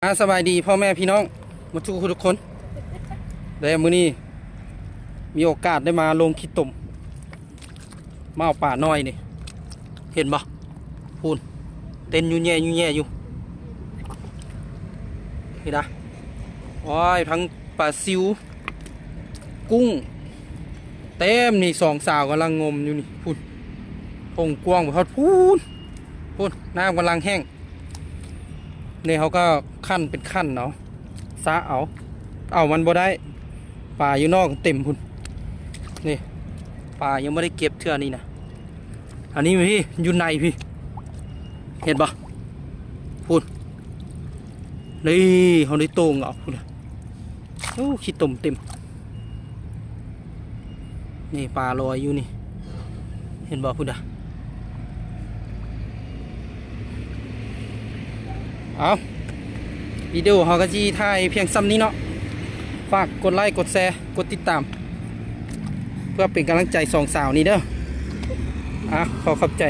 ອາ ສະບາຍດີພໍ່ແມ່ພີ່ນ້ອງໝົດທຸກຄົນ ແລະ ມື້ນີ້ມີໂອກາດໄດ້ມາລົງຂີ້ຕົມ ມາເອົາປານ້ອຍນີ້ ເຫັນບໍ່? ພຸ້ນ ເຕັ້ນຢູ່ແຍ່ຢູ່ແຍ່ຢູ່ ນີ້ນະ ໂອ້ຍ ທັງປາຊິວ ກຸ້ງ ເຕັມນີ້ ສອງສາວກຳລັງງົມຢູ່ນີ້ ພຸ້ນ ທົ່ງກວ້າງໄປຮອດພຸ້ນ ພຸ້ນ ນ້ຳກຳລັງແຫ້ງ ນີ້ເຮົາກໍຂັ້ນເປັນຂັ້ນເອົາ ສະເອົາ ເອົາມັນບໍ່ໄດ້ ປາຢູ່ນອກເຕັມພຸ້ນ ນີ້ ປາຍັງບໍ່ໄດ້ເກັບເທື່ອນີ້ນະ ອັນນີ້ພີ່ ຢູ່ໃນພີ່ ເຫັນບໍ່? ພຸ້ນ ນີ້ ເຮົາໄດ້ໂຕ່ງເອົາພຸ້ນນະ ໂອ້ ຂີ້ຕົມເຕັມ ນີ້ປາລອຍຢູ່ນີ້ ເຫັນບໍ່ພຸ້ນນະ ເອົາ ວິດີໂອເຮົາກໍຊິຖ່າຍພຽງສ່ຳນີ້ເນາະ ຝາກກົດໄລ ກົດແຊ ກົດຕິດຕາມ ເພື່ອເປັນກຳລັງໃຈສອງສາວນີ້ເດີ ອ່ະ ຂໍຂອບໃຈ.